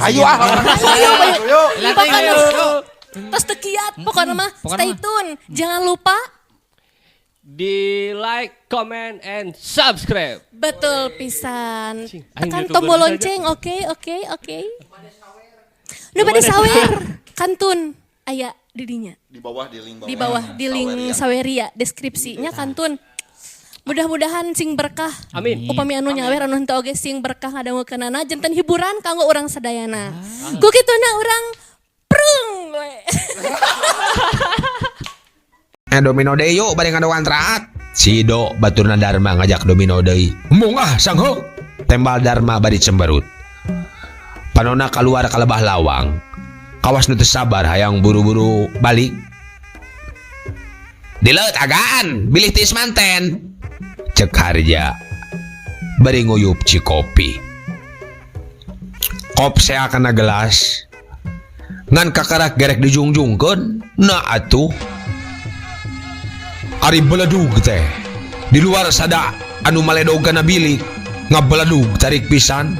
Ayo ah. Ayo, ayo. Lah, Pokoknya ayo. tos teu kiat pokoknya mah Pokoknya stay mah. tune. Jangan lupa Di like, comment, and subscribe. Betul pisan. Cing, aing Tekan YouTuber tombol saja. lonceng, oke, oke, oke. Nu bade sawer, kantun aya di dinya. Di bawah, di link bawah. Di bawah di link Saweria deskripsinya kantun. Mudah-mudahan sing berkah. Amin. Upami anu nyawer anu henteu oge sing berkah ngadangukeunana janten hiburan kanggo urang sadayana. Ku kituna urang prung we. Eh, domino deui yuk, bade ngadoan traat. Sido baturna Dharma ngajak domino deui. Embung ah, sangho. Tembal Dharma bari cemberut. Panona kaluar ka lebah lawang. Kawas nu teu sabar hayang buru-buru balik. Dileut agaan, bilih tiis manten. Cek Harja. Bari nguyup cikopi. Kop sea kana gelas. Ngan kakarak gerek dijungjungkeun. Nah atuh. Ari beledug teh di luar sada anu maledog kana bilik ngabeledug tarik pisan.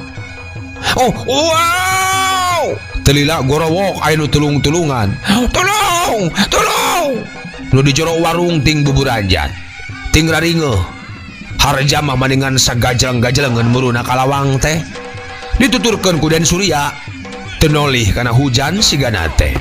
Oh, wow, telila gorowok aya nu tulung-tulungan, tolong, tolong. Nu di jero warung ting buburanjan ting raringeuh. Harja mah maningan sagajleng-gajlengeun muruna kalawang teh dituturkeun ku Den Surya teu nolih kana hujan sigana teh.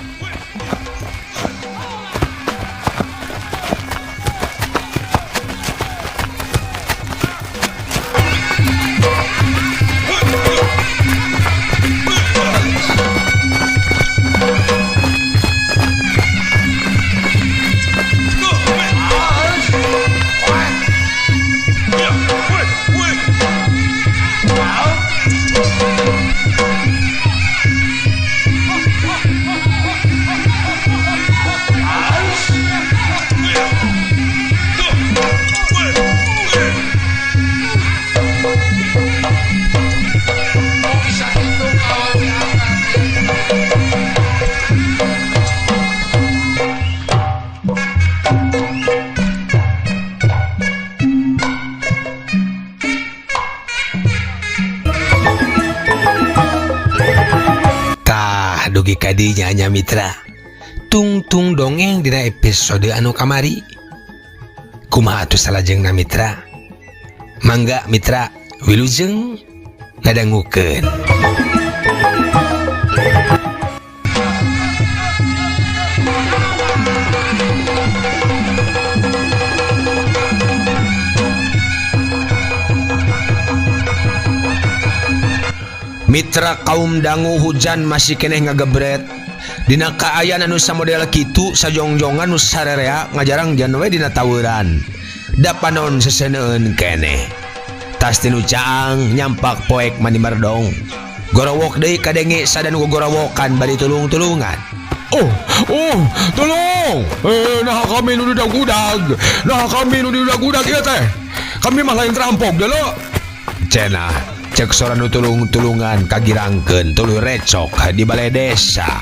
Tah dugi kadinya nya mitra. Tungtung dongeng dina episode anu kamari. Kumaha atuh salajengna mitra? Mangga mitra wilujeng ngadangukeun. Mitra kaum dangu, hujan masih keneh ngagebret. Dina kaayaan anu samodel kitu, sajongjongan nu sarerea ngajarang we dina tawuran. Da panon seseneun keneh. Tas tinu caang nyampak poek mani merdong. Gorowok deui kadenge sada nu gogorowokan bari tulung-tulungan. Oh, oh, tolong. Nah kami nu diudag-udag. Nah kami nu diudag-udag ieu teh. Kami mah lain terampok deuleu. Cenah cek sora nu tulung-tulungan kagirangkeun tuluy recok di balai desa.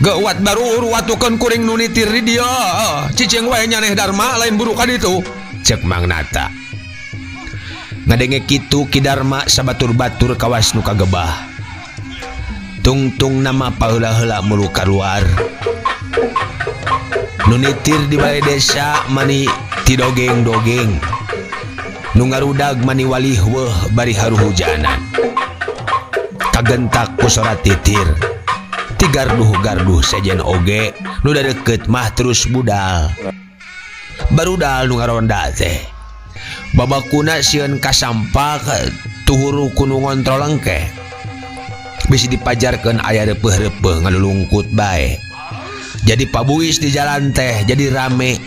Geuwat baru watukeun kuring nu nitir di dieu. Cicing wae nyaneh Dharma lain burukan itu. Cek Mang Nata. Ngadenge kitu Ki Dharma sabatur-batur kawas nu kagebah. Tungtung nama paheula-heula mulu kaluar. Nu nitir di balai desa mani tidogeng-dogeng. Nu ngarudag mani walih weuh bari haruhujanan. Kagentak ku sora titir. Ti garduh-garduh sejen oge nu dadeukeut mah terus budal. Barudal nu ngaronda teh. Babakuna sieun kasampak tuhuru ku nu ngontrol engke. Bisi dipajarkeun aya reupeuh-reupeuh ngalulungkut bae. Jadi pabuis di jalan teh jadi rame.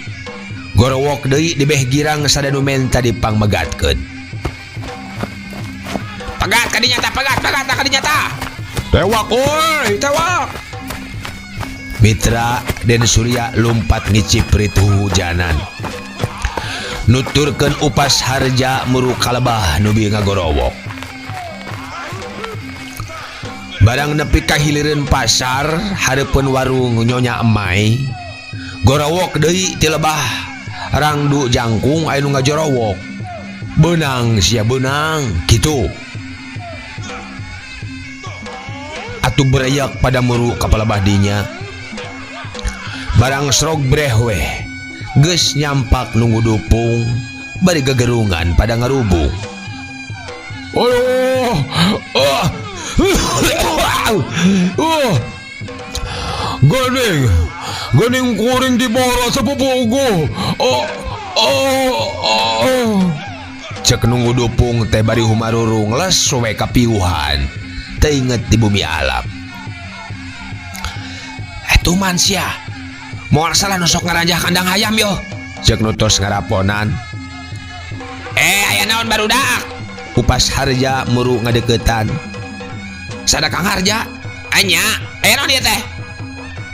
Gorowok deui dibeh girang sada nu menta dipangmegatkeun. Pegat ka dinya tah, pegat, pegat ka dinya tah. Tewak euy, tewak. Mitra Den Surya lumpat ngiciprit hujanan. Nuturkeun upas harja muru kalebah nu bieu ngagorowok. Barang nepi ka hilireun pasar hareupeun warung Nyonya Emai. Gorowok deui ti lebah rangdu jangkung aya nu ngajorowok. Beunang sia beunang kitu. Atuh bereyak pada muru ka palebah dinya. Barang srog breh weh geus nyampak nunggu dupung bari gegerungan pada ngarubung. Oh, oh, oh. Gening, gening kuring diboro sepupugu. Oh, oh, oh. Cek nunggu dupung teh bari humarurung les we kapiuhan. Teu inget di bumi alam. Tuman sia. Moal salah nu sok ngaranjah kandang hayam yo. Cek nu tos ngaraponan. Aya naon barudak? Upas Harja muru ngadeukeutan. Sada Kang Harja? Anya, aya naon ieu teh?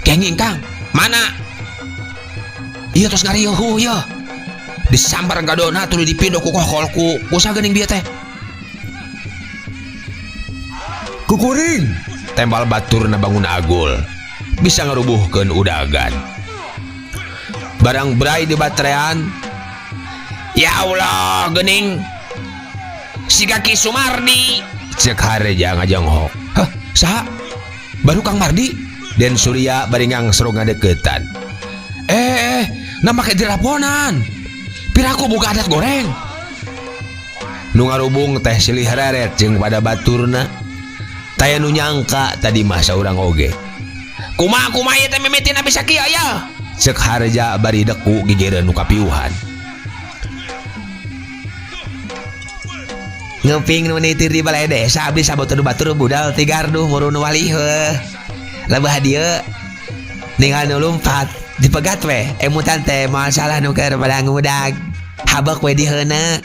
Kenging Kang. Mana? Ieu tos ngarieuh ieu. Disambar gadona tuluy dipindok ku kokol ku kusaha geuning bieu teh. Kukuring tembal baturna bangun agul bisa ngarubuhkeun udagan. Barang brai di baterean. Ya Allah geuning siga Ki Sumardi. Cek Harja ngajonghok. Hah, saha? Baru Kang Mardi? Den Surya bari ngangsrog ngadeukeutan. Nah make diraponan. Piraku boga adat goreng. Nu ngarubung teh silih reret jeung pada baturna. Taya nu nyangka tadi mah saurang oge. Kumaha kumaha ieu teh mimitina bisa kieu ya? Cek Harja bari deku gigireun nu kapiuhan. Ngeping nu nitir di balai desa abdi sabatur-batur budal ti garduh muru nu wali heuh. Lebah dieu ninggal nu lumpat dipegat we emutan teh moal salah nu keur pada ngudag. Habek we diheuna.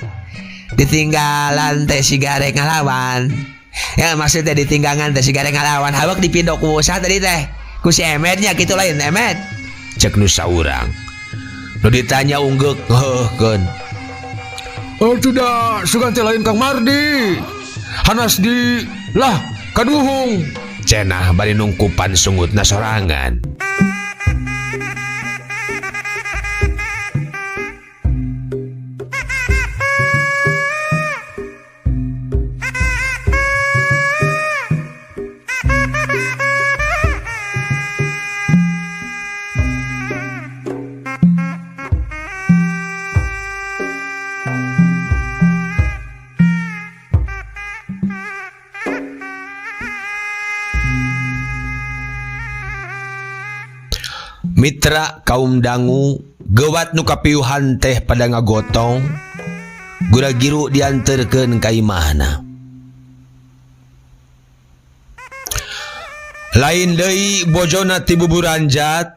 Ditinggalan teh siga rek ngalawan. Ya maksudnya ditinggangan teh siga rek ngalawan. Habek dipindok ku usaha tadi teh. Ku si Emednya kitu lain Emed. Cek nu saurang. Nu ditanya unggeuk ngeuhkeun. Oh tidak, sugan teh lain Kang Mardi. Hanas di lah kaduhung. Cenah bari nungkupan sungutna sorangan. Mitra kaum dangu gewat nu kapiuhan teh pada ngagotong gura-giru dianterkeun ka imahna. Lain deui bojona ti buburanjat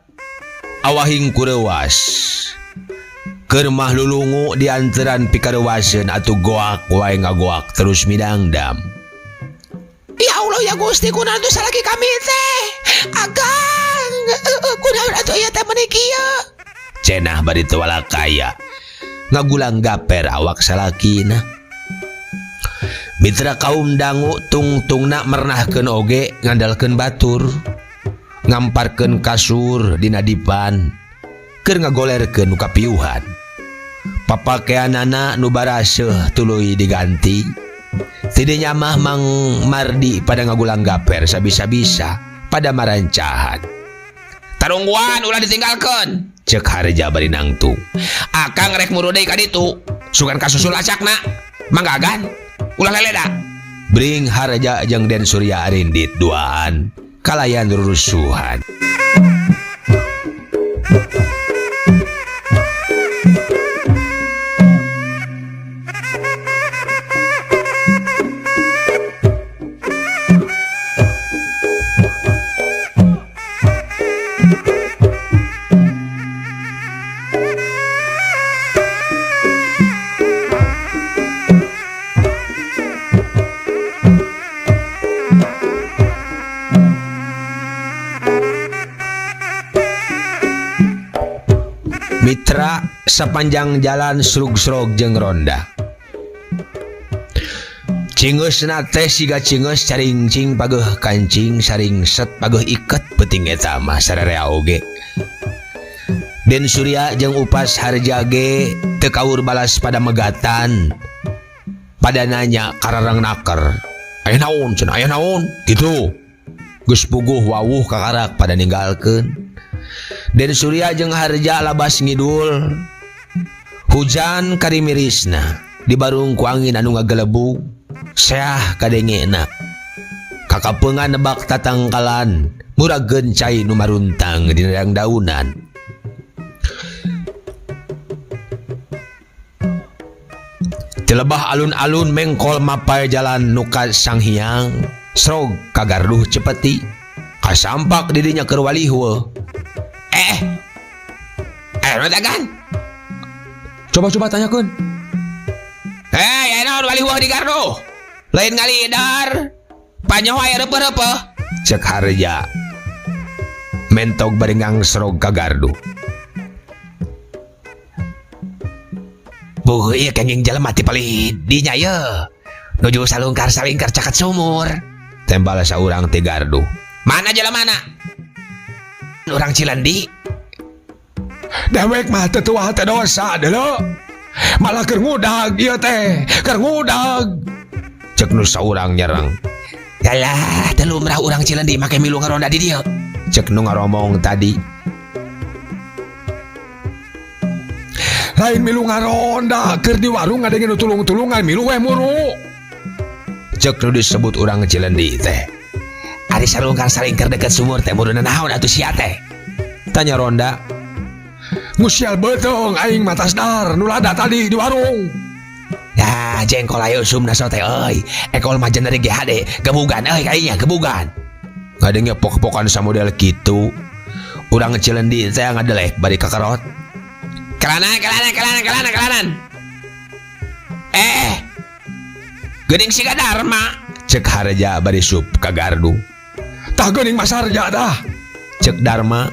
awahing kureuwas. Keur mah lulungu dianteran pikarewaseun atuh goak wae ngagoak terus midangdam. Ya Allah ya Gusti kunaon teh salaki kami teh. Akang kunaon atuh ieu teh meuni kieu. Cenah bari teu walakaya ngagulang gaper awak salakina. Mitra kaum dangu tungtungna mernahkeun oge ngandalkeun batur, ngamparkeun kasur dina dipan keur ngagolerkeun nu kapiuhan. Papakeanana nu baraseuh tuluy diganti. Tidinya mah Mang Mardi pada ngagulang gaper sabisa-bisa pada marancahan. Tarungguan ulah ditinggalkeun. Cek Harja bari nangtung. Akang rek muru deui ka ditu. Sugan kasusul acakna. Manggagan. Ulah leleda. Bring Harja jeung Den Surya arindit duaan kalayan rurusuhan. Mitra sepanjang jalan srug-srog jeung ronda. Cingeusna teh siga cingeus caringcing pageuh kancing saring set pageuh iket peuting eta mah sararea oge. Den Surya jeung Upas Harja ge teu kaur balas pada megatan. Pada nanya kararang naker. Aya naon cenah aya naon gitu. Geus puguh wawuh kakarak pada ninggalkeun. Den Surya jeung Harja labas ngidul. Hujan karimirisna dibarung ku angin anu ngagelebug. Seah kadengena. Kakapeungan nebak tatangkalan, murageun cai nu maruntang dina daunan. Tilebah alun-alun mengkol mapai jalan nu ka Sanghyang, srog ka garduh Cepeti. Kasampak didinya keur waliheuh. Dagan. Coba-coba tanyakeun. Hei, naon waliheuh di garduh? Lain ngalidar. Panyoh aya reupeuh-reupeuh. Cek Harja. Mentog bari ngangsrog ka gardu. Buh, ieu kenging jelema ti palih dinya ye. Nuju salungkar salingkar caket sumur. Tembal saurang ti gardu. Mana jelemana? Urang Cilendi. Dewek mah teu tuah teh dosa deuleu. Malah keur ngudag ieu teh, keur ngudag. Cek nu saurang nyerang. Yalah, teu lumrah urang Cilendi make milu ngaronda di dieu. Cek nu ngaromong tadi. Lain milu ngaronda, keur di warung ngadenge nu tulung-tulungan milu weh muru. Cek nu disebut urang Cilendi teh. Ari sarungkar salingkar deket sumur teh muruna naon atuh sia teh? Tanya ronda. Ngusial beuteung aing mah tasdar nu lada tadi di warung. Ya, jengkol ayo usumna sote euy. Ekol mah jeneri GHD, gebugan euy kayaknya gebugan. Ngadenge pok-pokan samodel kitu. Urang Cilendi teh ngadelek bari kakerot. Kelana, kelana, kelana, kelana, kelanan. Geuning siga Dharma. Cek Harja bari sup ka gardu. Tah geuning Mas Harja dah. Cek Dharma.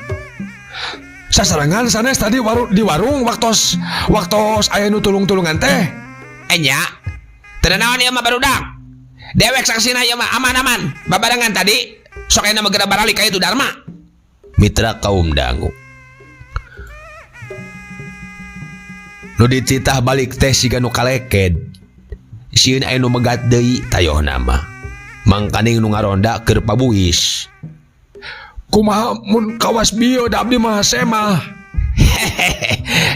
Sasarengan sanes tadi di warung waktos aya nu tulung-tulungan teh. Enya. Teu naon ieu mah barudak. Dewek saksina ieu mah aman-aman. Babarengan tadi sok aya mah geura baralik ka itu Dharma. Mitra kaum dangu. Nu dititah balik teh siga nu kaleked. Sieun aya nu megat deui tayohna mah. Mangkaning nu ngaronda keur pabuis. Kumaha mun kawas bieu da abdi mah semah.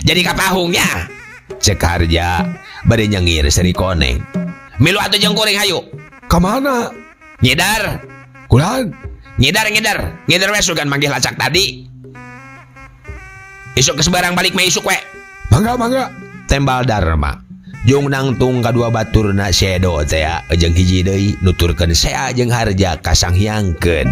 Jadi kapahungnya. Cek Harja bari nyengir seri koneng. Milu atuh jeung kuring hayu. Ka mana? Ngidar. Kulan. Ngidar ngidar. Ngidar we sugan manggih lacak tadi. Isuk ke sebarang balik mah isuk we. Mangga mangga. Tembal Dharma. Jung nangtung kadua baturna sedo teh jeung hiji deui nuturkeun sea jeung Harja kasanghyangkeun.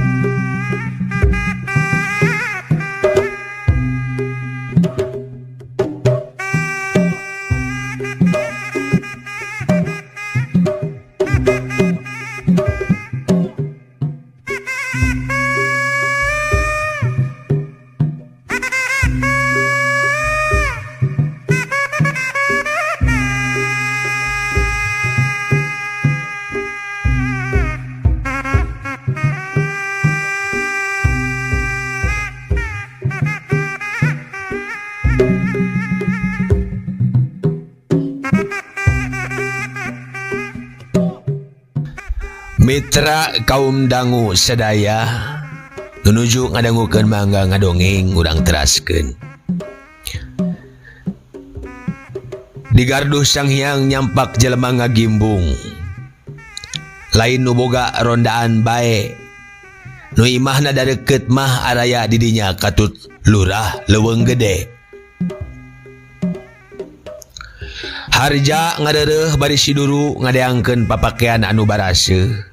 Mitra kaum dangu sadaya nuju ngadangukeun mangga ngadongeng urang teraskeun. Di garduh Sanghyang nyampak jelema ngagimbung. Lain nu boga rondaan bae. Nu imahna dareukeut mah araya di dinya katut lurah leuweung gede. Harja ngadeureuh bari siduru ngadeangkeun papakean anu baraseuh.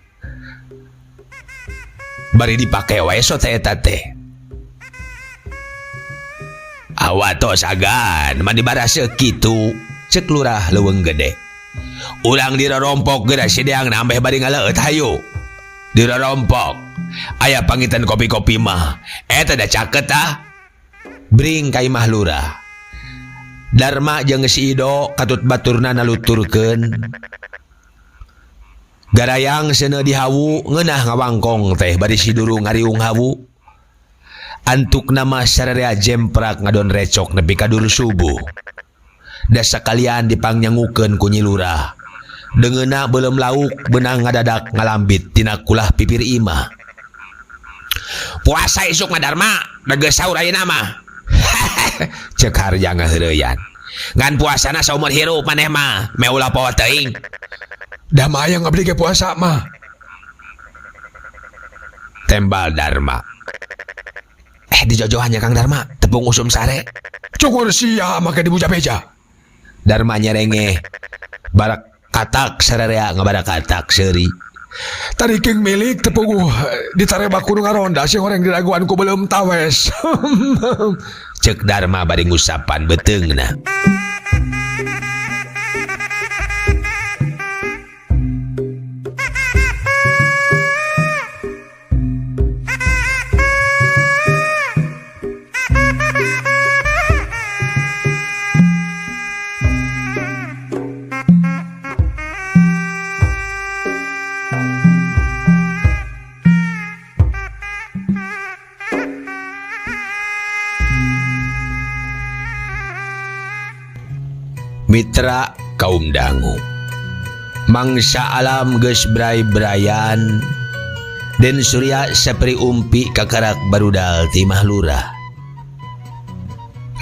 Bari dipake wae sote eta teh. Awatos agan mandi baraseuh kitu cek lurah leuweung gede. Urang dirorompok geura sideang nambeh bari ngaleueut hayu. Dirorompok. Aya pangitan kopi-kopi mah. Eta da caket tah. Bring ka imah lurah. Dharma jeung si Ido katut baturna naluturkeun. Garayang seuneu dihawu ngeunah ngawangkong teh bari siduru ngariung hawu. Antukna mah sararea jemprak ngadon recok nepi ka dur subuh. Da sakalian dipangnyangukeun ku Nyi Lurah. Deungeunna beuleum lauk beunang ngadadak ngalambit tina kulah pipir imah. Puasa isuk mah Darma, da geus saur ayeuna mah. Cek Harja ngaheureuyan. Ngan puasana saumur hirup maneh mah, meh ulah poho teuing. Da mayang abdi ge puasa mah. Tembal Darma. Dijojohan nya Kang Darma, tepung usum sare. Cukur sia make dibuja-beja. Darma nyerengeh. Barak katak sararea ngabarak katak seuri. Tadi king milik tepuguh ditareba kudu ngaronda sih orang diraguan ku belum tawes. Cek Darma bari ngusapan beuteungna. Mitra kaum dangu mangsa alam geus bray-brayan Den Surya sapri umpi kakarak barudal ti Imah Lurah.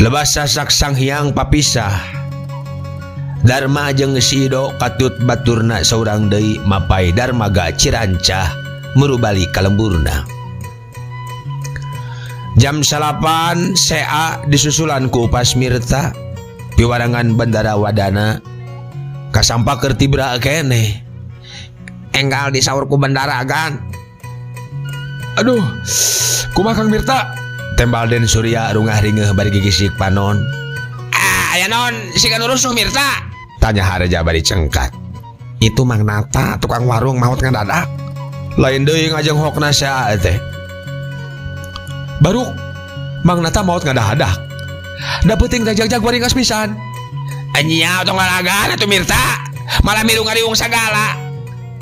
Lebas sasak Sang Hyang papisah Darma jeung si Ido katut baturna saurang deui mapai Darmaga Cirancah murubali ka lemburna. Jam 9 CA disusulan ku Upas Mirta piwarangan Bandara Wadana kasampa keur tibra keneh. Enggal disaur ku bandara gan. Aduh, kumaha Kang Mirta? Tembal Den Surya rungah ringeuh bari gigisik panon. Ah, aya naon siga nu rusuh Mirta? Tanya Harja bari cengkat. Itu Mang Nata tukang warung maot ngadadak. Lain deui ngajenghokna sia teh. Baru Mang Nata maot ngadadak. Da peuting teh jag-jag waringas pisan. Anya tong lalagan atuh Mirta. Malah milu ngariung sagala.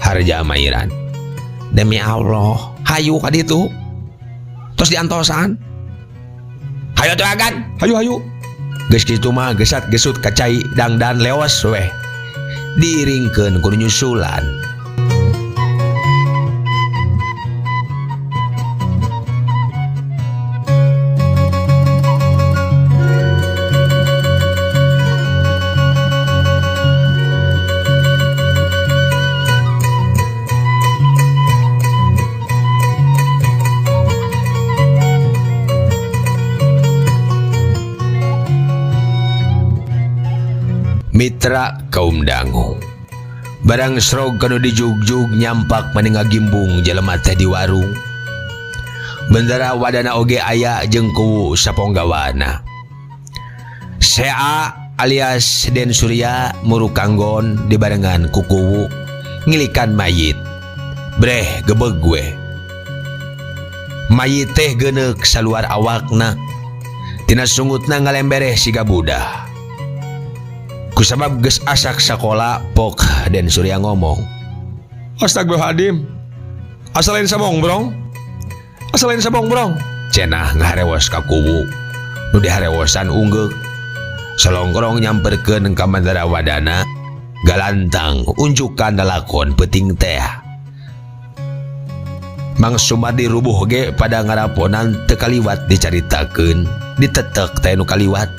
Harja mairan. Demi Allah, hayu ka ditu. Tos diantosan. Hayu atuh agan. Hayu hayu. Geus kitu mah gesat gesut ka cai dangdan leos weh. Diiringkeun ku nyusulan. Mitra kaum dangu barang srog kanu dijugjug nyampak mani ngagimbung jelema teh di warung. Bendera wadana oge aya jeung kuwu saponggawana. Sea alias Den Surya muruk kanggon dibarengan ku kuwu ngilikan mayit. Breh gebeg we. Mayit teh geuneuk saluar awakna. Tina sungutna ngalembereh siga budah. Kusabab geus asak sakola pok Den Surya ngomong. Astagfirullahaladzim. Asal lain sabong brong. Asal lain sabong brong. Cenah ngaharewos ka kuwu. Nu diharewosan unggeuk. Solongkrong nyamperkeun ka Mandara Wadana. Galantang unjukan lalakon peuting teh. Mang Sumardi rubuh ge pada ngaraponan teu kaliwat dicaritakeun, ditetek teh nu kaliwat.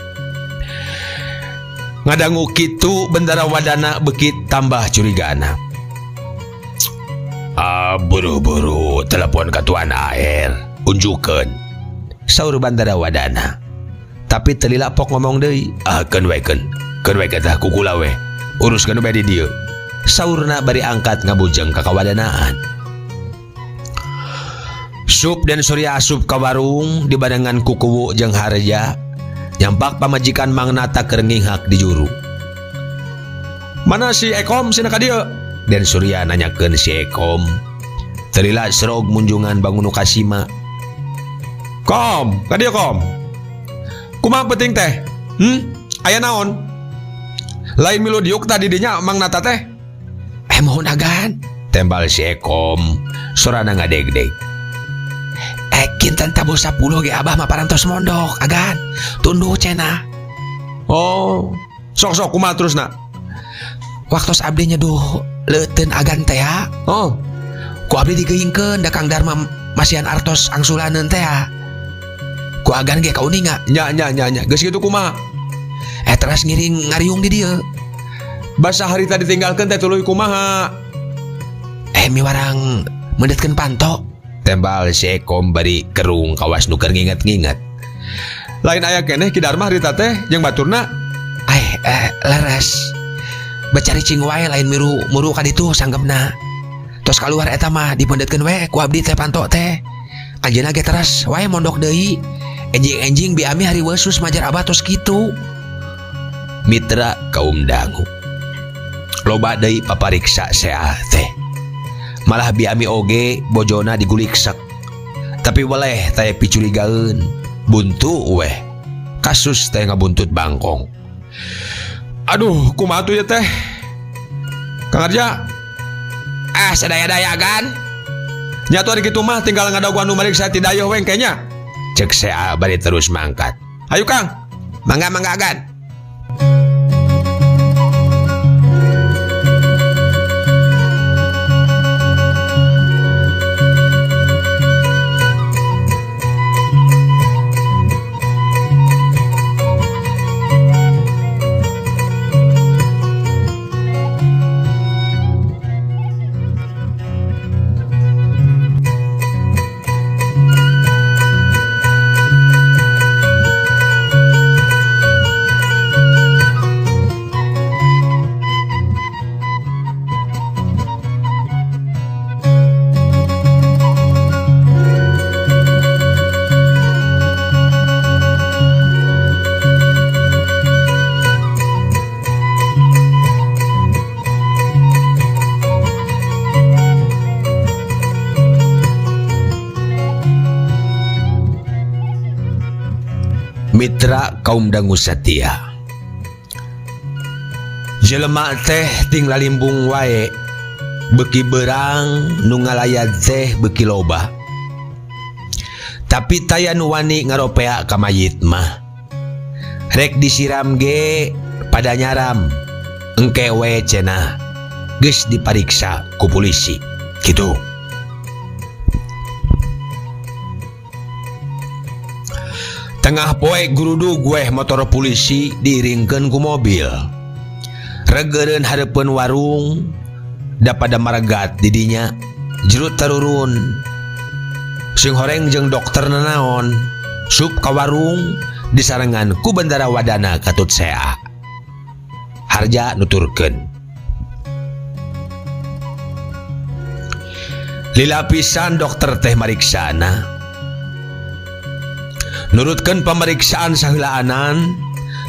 Ngadangu kitu Bendara Wadana beuki tambah curigana. Ah, buru-buru telepon ka Tuan AR, unjukeun. Saur Bandara Wadana. Tapi teu lila pok ngomong deui. Ah, keun we keun. Keun we tah kukula we. Uruskeun we di dieu. Saurna bari angkat ngabujeng ka kawadanaan. Sup dan Surya asup ka warung dibarengan ku kuwu jeung Harja. Nyampak pamajikan Mang Nata keur nginghak di juru. Mana si Ekom sina ka dieu? Den Surya nanyakeun si Ekom. Teu lila serog munjungan bangun nu kasima. Kom, ka dieu kom. Kumaha penting teh? Aya naon? Lain milu diuk tadi dinya Mang Nata teh. Mohon agan. Tembal si Ekom, sorana ngadegdeg. Kinten tabuh 10 ge abah mah parantos mondok agan. Tunduh cenah. Oh, sok-sok kumaha terusna? Waktos abdi nyeduh leuteun agan teh ya. Oh, Ku abdi digeuingkeun da Kang Darma masihan artos angsulaneun teh ya. Ku agan ge kauninga. Nya nya nya nya. Geus kitu kumaha? Eh teras ngiring ngariung di dieu. Basa harita ditinggalkeun teh tuluy kumaha? Eh miwarang meundetkeun panto. Tembal si Ekom bari kerung kawas nu keur nginget-nginget. Lain aya keneh Ki Darma harita teh jeung baturna. Eh, leres. Becari cing wae lain miru muru ka ditu sanggemna. Tos kaluar eta mah dipeundetkeun we ku abdi teh panto teh. Anjeunna ge teras wae mondok deui. Enjing-enjing bi ami hari weusus majar abah tos kitu. Mitra kaum dangu. Loba deui papariksa sea teh. Malah bi ami oge bojona diguliksek. Tapi weleh teh picurigaeun. Buntu weh. Kasus teh ngabuntut bangkong. Aduh, kumaha tuh ya teh? Kang Arja, Ah sadaya-daya gan. Nyatu hari kitu mah tinggal ngadaguan nu mariksa ti dayeuh we kayaknya. Cek sea bari terus mangkat. Ayo Kang, Mangga mangga gan. Mitra kaum dangu satia. Jelema teh ting lalimbung wae, beuki berang nu ngalayat teh beuki loba. Tapi taya nu wani ngaropea ka mayit mah. Rek disiram ge pada nyaram. Engke we cenah geus dipariksa ku polisi. Kitu. Tengah poe gurudug weh motor polisi diiringkeun ku mobil. Regeureun hareupeun warung da pada maregat di dinya jerut tarurun. Sing horeng jeung dokter nanaon sup ka warung disarengan ku bendara wadana katut sea. Harja nuturkeun. Lila pisan dokter teh mariksana. Nurutkeun pemeriksaan saheulaanan,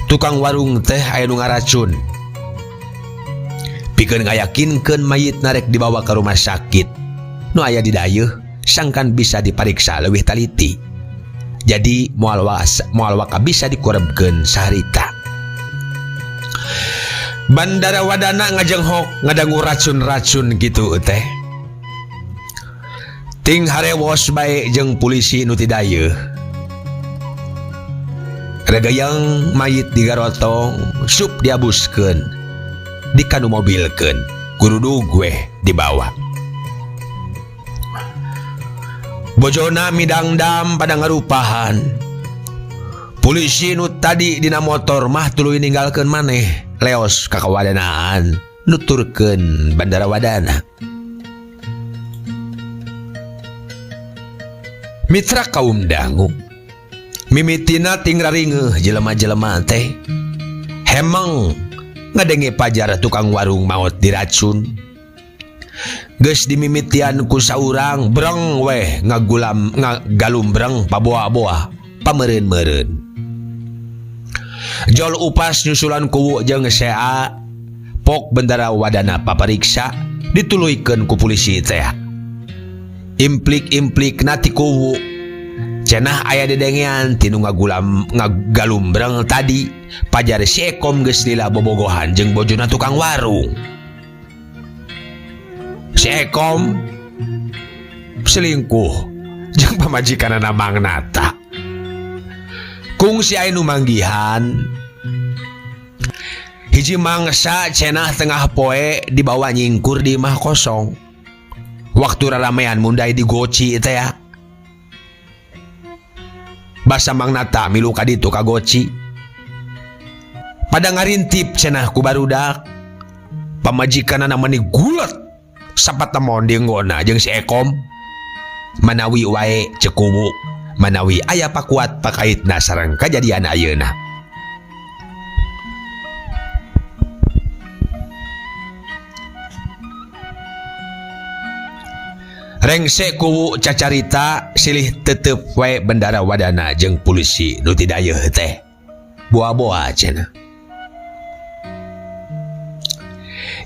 tukang warung teh aya nu ngaracun. Pikeun ngayakinkeun mayit narek dibawa ke rumah sakit. Nu aya di dayeuh sangkan bisa dipariksa leuwih taliti. Jadi moal waka bisa dikurebkeun saharita. Bandara wadana ngajenghok ngadangu racun-racun kitu teh. Ting harewos bae jeung polisi nu ti dayeuh. Regayang mayit digarotong, sup diabuskeun, dikanu mobilkeun, gurudug weh dibawa. Bojona midangdam pada ngarupahan. Polisi nu tadi dina motor mah tuluy ninggalkeun maneh, leos ka kawadanaan, nuturkeun bandara wadana. Mitra kaum dangu, mimitina ting raringeuh jelema-jelema teh hemeng ngadenge pajar tukang warung maot diracun. Geus dimimitian ku saurang breng weh ngagulam ngagalumbreng paboa-boa pameureun-meureun. Jol upas nyusulan kuwu jeung sea pok bendara wadana papariksa dituluykeun ku polisi teh. Implik-implik nati kuwu cenah aya dedengean tinu ngagulam ngagalumbreng tadi pajar si Ekom geus lila bobogohan jeung bojona tukang warung. Si Ekom selingkuh jeung pamajikanana Mang Nata. Kungsi aya nu manggihan. Hiji mangsa cenah tengah poe dibawa nyingkur di imah kosong. Waktu raramean mundai di goci teh ya. Basa Mang Nata milu ka ditu ka goci. Pada ngarintip cenah ku barudak. Pamajikanana meni gulet sapatemon dienggona jeung si Ekom. Manawi wae ceuk kuwu, manawi aya pakuat pakaitna sareng kajadian ayeuna. Rengse kuwu cacarita silih tetep wae bendara wadana jeung polisi nu ti dayeuh teh. Boa-boa cenah.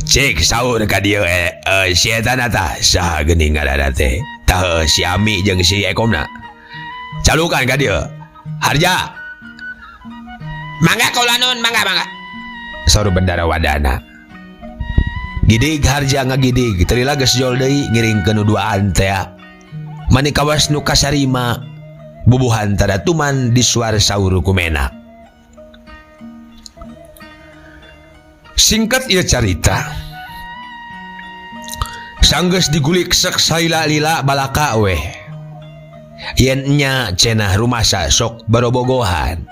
Cik saur ka dieu si eta na tah saha geuning ngaranna teh. Tah si Ami jeung si Ekomna. Calukan ka dieu. Harja. Mangga kaula nun, mangga mangga. Saur bendara wadana. Gidig harja ngagidig teu lila geus jol deui ngiringkeun nu duaan teh. Mani kawas nu kasarima bubuhan tadatuman disuar saur kumena. Singkat ieu carita. Sanggeus digulik sek salila-lila balaka weh. Yen nya cenah rumasa sok barobogohan.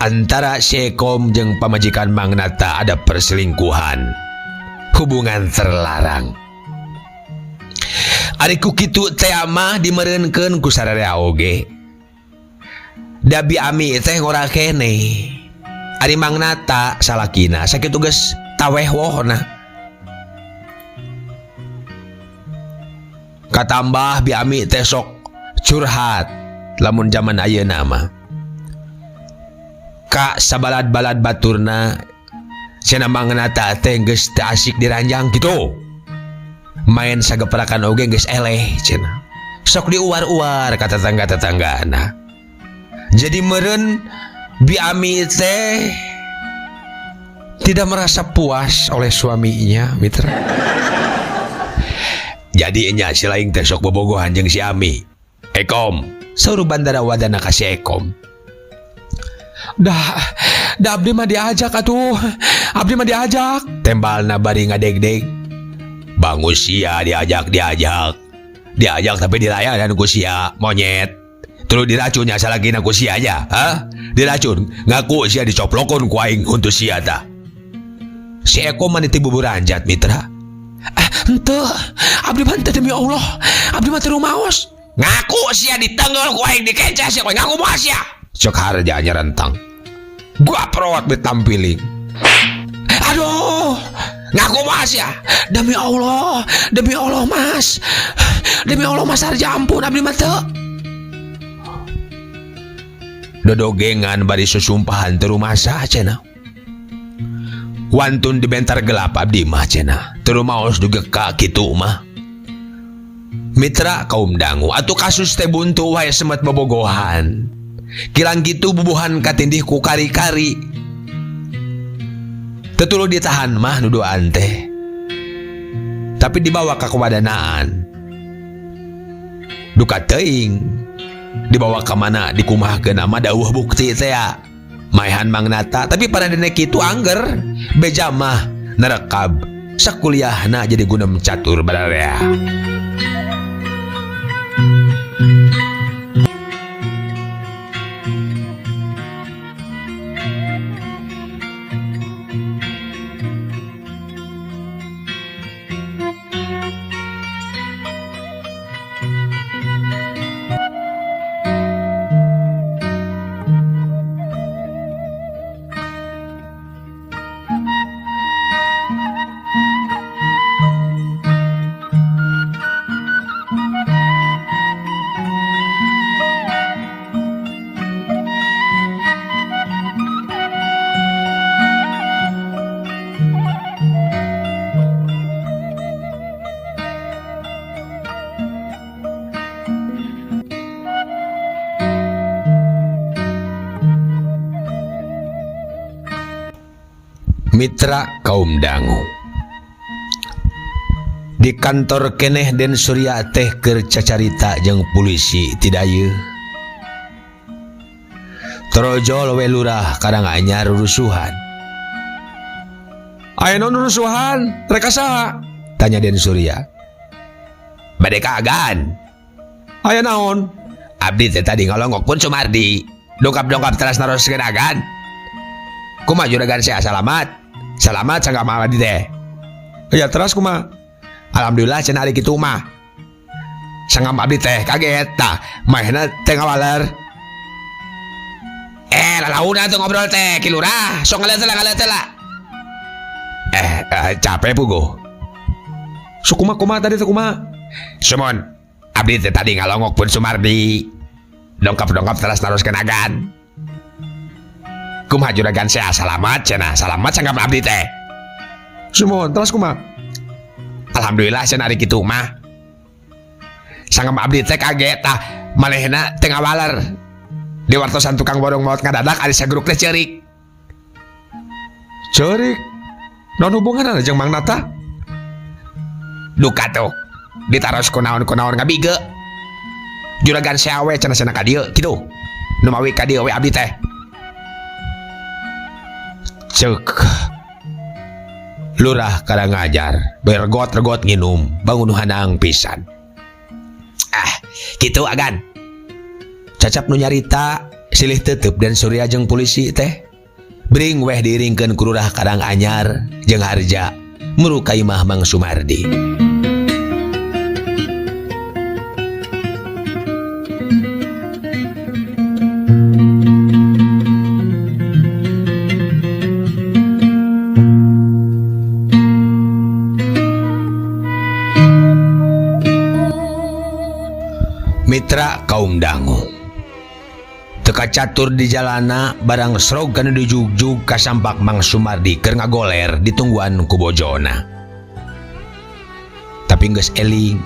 Antara si Ekom jeung pamajikan Mang Nata ada perselingkuhan, hubungan terlarang. Ari ku kitu teh mah dimereunkeun ku sararea oge. Da Bi Ami teh ngora keneh. Ari Mang Nata salakina sakitu geus taweh wohna. Katambah Bi Ami teh sok curhat lamun zaman ayeuna mah. Ka sabalad-balad baturna cenah Mang Nata teh geus teu asik diranjang kitu. Main sageprakan oge geus eleh cenah. Sok diuar-uar ka tetangga-tetanggana. Jadi meureun Bi Ami teh tidak merasa puas oleh suaminya, mitra. Jadi nya si laing teh sok bobogohan jeung si Ami. Ekom, saur bandara wadana ka si Ekom. Dah, dah abdi mah diajak atuh. Abdi mah diajak. Tembalna bari ngadegdeg. Bangus sia diajak, diajak. Diajak tapi dilayanan ku sia, monyet. Terus diracunnya salakina ku sia aja, ha? Diracun, ngaku sia dicoplokon ku aing untuk sia tah. Si Eko mah nitip bubur anjat mitra. Henteu, abdi mah henteu demi Allah. Abdi mah teu rumaos. Ngaku sia ditenggel ku aing dikencah sia, ngaku moal sia. Cek harja nyerentang. Gua perot ditampiling. Aduh, ngaku moal sia. Demi Allah, demi Allah Mas. Demi Allah Mas Harja ampun abdi mah teu. Dodogengan bari susumpahan teu rumasa cenah. Wantun dibentar gelap abdi mah cenah. Teu rumaos dugi ka kitu mah. Mitra kaum dangu atuh kasus teh buntu wae semet bobogohan. Kilang kitu bubuhan katindih ku kari-kari. Teu tuluy ditahan mah nuduhan teh. Tapi dibawa ka kewadanaan. Duka teuing dibawa ka mana dikumahkeun mah dawuh bukti teh ya. Maehan Mang Nata tapi paradene kitu angger beja mah nerekab sakuliahna jadi gunem catur bararea. Mitra kaum dangu di kantor keneh Den Surya teh keur cacarita jeung polisi ti dayeuh. Torojol we lurah Karanganyar rusuhan. Aya naon rusuhan? Rek ka saha? Tanya Den Surya. Bade ka agan. Aya naon? Abdi teh tadi ngalongok pun Sumardi. Dongkap-dongkap teras naroskeun agan. Kumaha juragan saya salamat? Salamat sangga mah abdi teh. Ya teras kumaha? Alhamdulillah cenah ari kitu mah. Sangam abdi teh kaget tah mahna teh ngawaler. Lalauna tuh ngobrol teh ki lurah, sok ngaleut lah ngaleut lah. Capek puguh. Sok kumaha kumaha tadi teh kumaha? Sumon, abdi teh tadi ngalongok pun Sumardi. Dongkap-dongkap teras naroskeun agan. Kumaha juragan saya salamat cenah, salamat sanggap abdi teh. Sumon, teras kumaha? Alhamdulillah cenah ari kitu mah. Sanggap abdi teh kaget tah manehna teh ngawaler. Di wartosan tukang borong maot ngadadak ari sagruk teh ceurik. Ceurik? Naon hubunganna jeung Mang Nata? Duka tuh. Ditaros kunaon-kunaon ngabige. Juragan sea we cenah cenah ka dieu kitu. Nu mawi ka dieu we abdi teh. Ceuk. Lurah Karanganyar bergot-regot nginum bangun hanang pisan. Ah, kitu agan. Cacap nu nyarita silih tetep dan Surya jeung polisi teh. Bring weh diiringkeun ku Lurah Karanganyar jeung Harja muru ka imah Mang Sumardi. Mitra kaum dangu. Teka catur di jalana barang srog kana dijugjug kasampak Mang Sumardi keur ngagoler ditungguan ku bojona. Tapi geus eling.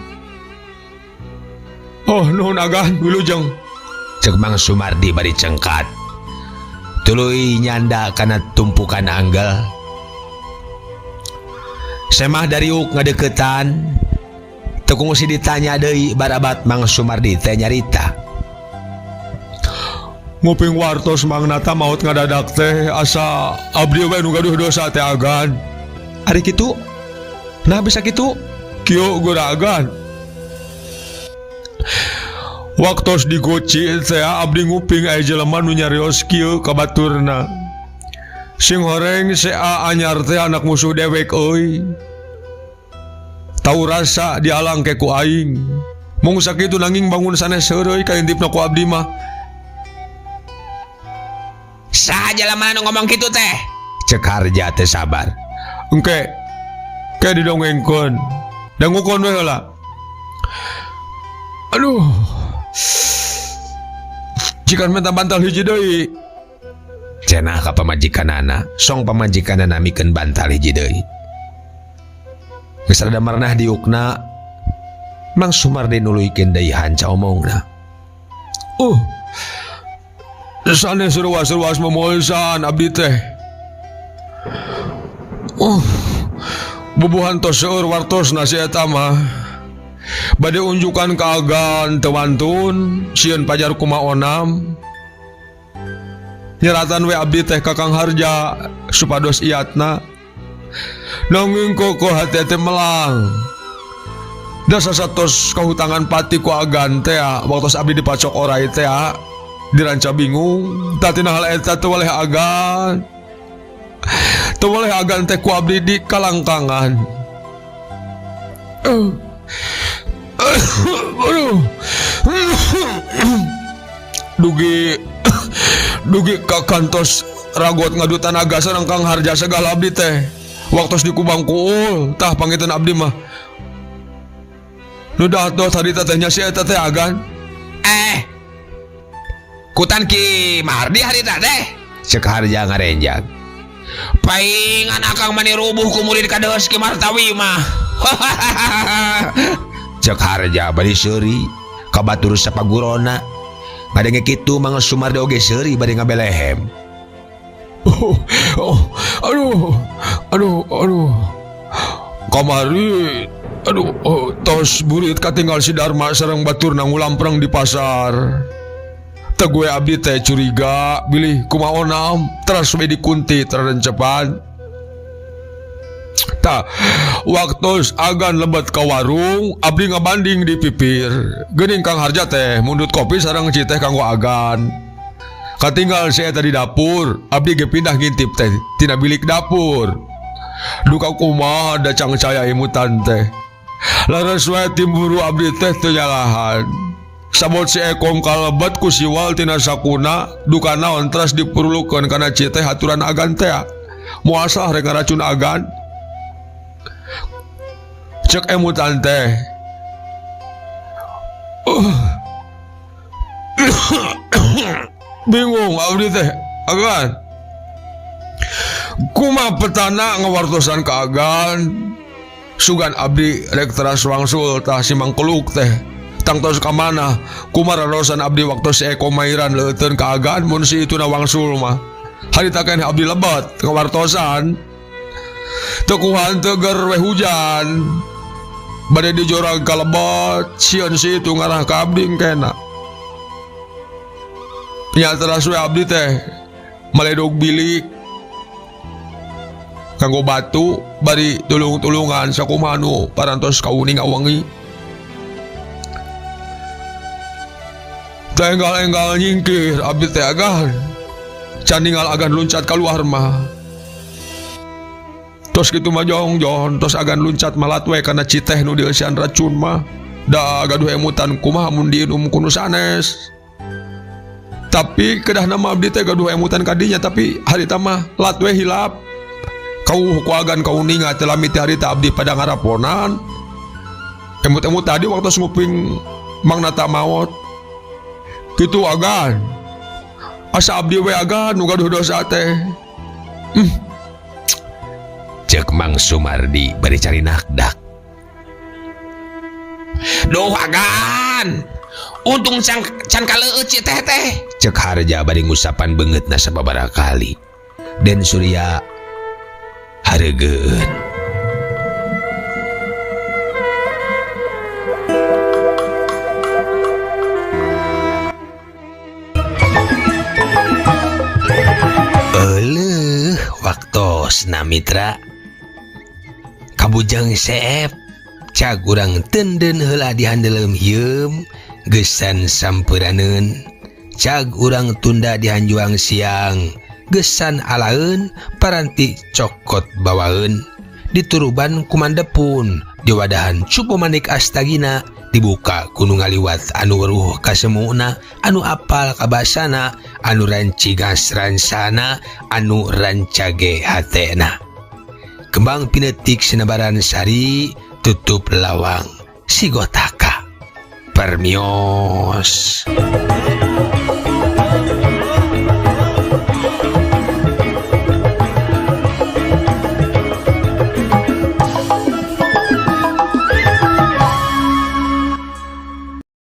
Oh nuhun agan wilujeng. Ceuk Mang Sumardi bari cengkat. Tuluy nyanda kana tumpukan anggel. Semah dariuk ngadeukeutan. Teu kungsi ditanya deui barabat Mang Sumardi teh nyarita. Nguping wartos Mang Nata maot ngadadak teh asa abdi we nu gaduh dosa teh agan. Ari kitu? Nah bisa kitu? Kieu geura agan. Waktos digoci teh abdi nguping aya jelema nu nyarios kieu ka baturna. Sing horeng sea anyar teh anak musuh dewek euy. Tau rasa dialang ke ku aing. Mung sakitu nanging bangun sanes heureuy kaintipna ku abdi mah. Saha jelema nu ngomong kitu teh? Ceuk Harja teh sabar. Engke ke didongengkeun. Dangukeun we heula. Aduh. Jikan minta bantal hiji deui. Cenah ka pamajikanana, song pamajikanana mikeun bantal hiji deui. Geus rada merenah diukna, Mang Sumardi nuluykeun deui hanca omongna. Sanes ruas-ruas memoesan abdi teh. Bubuhan tos seueur wartosna si eta mah. Bade unjukan ka agan teu wantun, sieun pajar kumaha onam. Nyeratan we abdi teh ka Kang Harja supados iatna. Nanging koko hati teh melang. Dasa satos kahutangan pati ku agan teh waktos abdi dipacok orai teh diranca bingung. Tatina hal eta teu waleh agan. Teu waleh agan teh ku abdi di kalangkangan. Aduh. Dugi dugi ka kantos ragot ngadu tanaga sareng Kang Harja segala abdi teh. Waktos di Kubang Kuul tah pangitan abdi mah. Nu dah tadi tetehnya si eta teh agan. Kutan Ki Mardi hari teh. Ceuk Harja ngarenjag. Paingan akang mani rubuh ku murid kadeus Ki Martawi mah. Ceuk Harja bari seuri ka batur sapagurona. Ngadenge kitu Mang Sumardi oge seuri bari ngabelehem. Oh, aduh, aduh, aduh. Kamari, aduh, oh, tos burit katinggal si Dharma sareng batur ngulampreng di pasar. Teu gue abdi teh curiga bilih kumaha onam teras we dikunti terencepan. Tah, waktu agan lebet ka warung abdi ngabanding di pipir. Geuning Kang Harja teh mundut kopi sareng citeh kanggo agan. Katinggal si eta di dapur, abdi ge pindah ngintip teh tina bilik dapur. Duka kumaha da cangcaya imutan teh. Leres we timburu abdi teh teu nyalahan. Sabot si Ekom kalebet ku siwal tina sakuna duka naon teras dipurulukeun kana citeh aturan agan teh. Moal salah rek ngaracun agan. Cek emutan teh. Bingung abdi teh agan. Kumaha petana ngawartosan ka agan. Sugan abdi rek teras wangsul tah si Mangkeluk teh. Tangtos ka mana kumararosan abdi waktu si Eko mairan leuteun ka agan mun si ituna wangsul mah. Harita keneh abdi lebet ngawartosan. Tekuhan teger we hujan. Bade dijorag ka lebet sieun si itu ngarah ka abdi engkena. Nya teras we abdi teh maledog bilik kanggo batu bari tulung-tulungan sakumaha nu parantos kauning awengi. Tenggal-enggal nyingkir abdi teh agan. Can ninggal agan luncat keluar mah. Tos kitu mah jongjon, tos agan luncat malat we kana citeh nu dieusian racun mah. Da gaduh emutan kumaha mun diinum ku nu sanes. Tapi kedahna mah abdi teh gaduh emutan kadinya tapi harita mah lat we hilap. Kau ku agan kauninga teh lami teh harita abdi pada ngaraponan. Emut-emut tadi waktu nguping Mang Nata maot. Kitu agan. Asa abdi we agan nu gaduh dosa teh. Cek Mang Sumardi bari cari nakdak. Duh agan. Untung can kaleueut ci teh teh. Cek Harja bari ngusapan beungeutna sababaraha kali. Den Surya hareugeun. Euleuh waktosna mitra. Kabujang seep cag urang tenden heula dihandeleum hieum geusan sampuraneun. Cag urang tunda dihanjuang siang geusan alaeun paranti cokot bawaeun. Dituruban kumandepun diwadahan cupu manik astagina dibuka ku nu ngaliwat anu weruh kasemuna anu apal kabasana anu rancigas ransana anu rancage hatena. Kembang pinetik sinebaran sari tutup lawang sigotaka. Permios.